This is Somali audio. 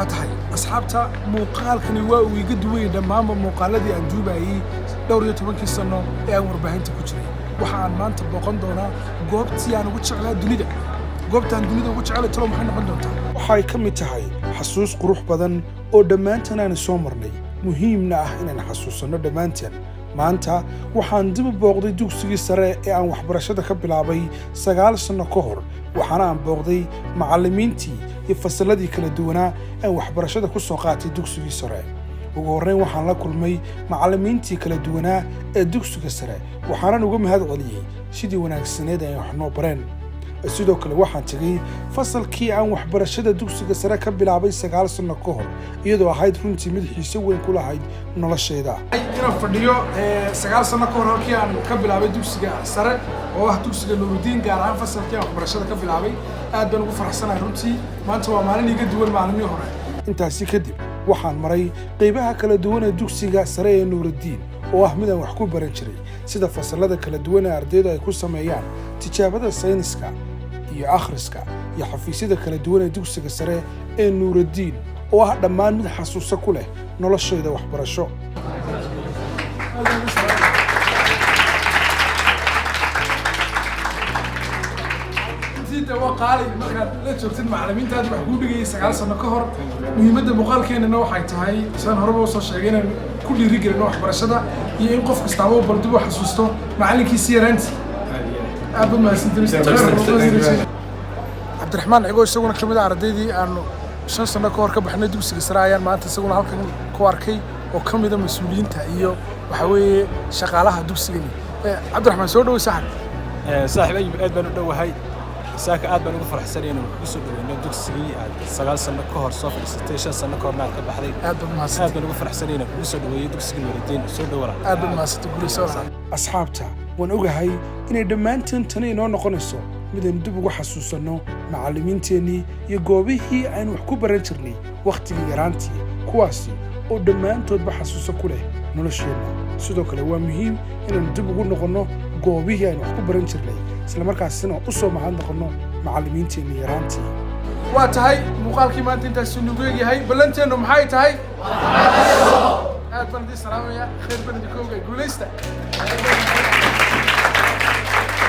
Waa tahay, asxaabta, muuqaalkani waa uu iga duwayay dhammaanba muuqaaladii aan duubayey dhowr iyo tobankii sano ee aan warbaahinta ku jiray. Waxa aan maanta booqan doonaa goobtii aan ugu jeclaa dunida. Goobtaan dunida ugu jecelay talo maxay noqon doontaa? Waxay ka mid tahay xasuus qurux badan oo dhammaantan aanu soo marnay, muhiimna ah inaan xasuusanno dhammaanteen. Maanta waxaan dib u booqday dugsigii sare ee aan waxbarashada ka bilaabay 9 sanno ka hor, waxaana aan booqday macallimiintii iyo fasalladii kala duwanaa aan waxbarashada ku soo qaatay dugsigii sare. Ugu horreyn waxaan la kulmay macallimiintii kala duwanaa ee dugsiga sare, waxaanan uga mahad celiyey sidii wanaagsaneed ay wax noo bareen. Sidoo kale waxaan tegey fasalkii aan waxbarashada dugsiga sare ka bilaabay 9 sanno ka hor, iyadoo ahayd runtii mid xiise weyn ku lahayd noloshayda inaan fadhiyo 9 sanno ka hor halkii aan ka bilaabay dugsiga sare, oo ah dugsiga Nuurudiin, gaar ahaan fasalkii aan waxbarashada ka bilaabay. Aad baan ugu faraxsanahay runtii. Maanta waa maalin iga duwan maalimihii hore. Intaasi kadib waxaan maray qaybaha kala duwan ee dugsiga sare ee Nuurudiin, oo ah mid aan wax ku baran jiray, sida fasallada kala duwan ee ardaydu ay ku sameeyaan tijaabada sayniska iyo akhriska, iyo xafiisyada kala duwan ee dugsiga sare ee Nuurudiin, oo ah dhammaan mid xasuuso ku leh noloshayda waxbarasho. Runtii waa qaali markaad la joogtid macallimiintaadi wax kuu dhigayay 9 sano ka hor. Muhiimadda muuqaalkeenana waxay tahay, saan horeba usoo sheegay, inaan ku dhiirigelino waxbarashada iyo in qof kastaaba uu bal dib u xasuusto macallinkiisi yaraantii. Aad baad mahadsantihin. Cabdiraxmaan Cigo, isaguna kamid ah ardaydii aanu 5 sano ka hor ka baxnay dugsiga sare, ayaan maanta isaguna halkan ku arkay, oo ka mid a mas-uuliyiinta iyo waxa weeye shaqaalaha dugsigani. Cabdiraxmaan, soo dhowo saaxib. Saaxiib Ayub, aad baan u dhowahay. Saaka aad baan ugu faraxsanay inaan kugu soo dhaweyno dugsigii aad 9 sano ka hor soo fadhiisatay, 5 sano ka horna aad ka baxday. Aad baad mahadsantahay. Aad baan ugu faraxsanay inaan kugu soo dhaweeyo dugsigii Nuurudiin. Soo dhowara. Aad baad mahadsantay, guuleyso. Asxaabta, waan ogahay inay dhammaanteen tani inoo noqonayso mid aynu dib ugu xasuusanno macallimiinteennii iyo goobihii aynu wax ku baran jirnay wakhtigii yaraantii, kuwaasi oo dhammaantoodba xasuuso ku leh nolosheenna. Sidoo kale waa muhiim inaynu dib ugu noqonno goobihii aynu wax ku baran jirnay, islamarkaasina u soo mahad noqonno macallimiinteennii yaraantii. Waa tahay, muuqaalkii maanta intaasuu nagu egyahay. Ballanteennu maxay tahay? Aad baan idin salaamaya, khayr baan idinku ogay, guulaysta.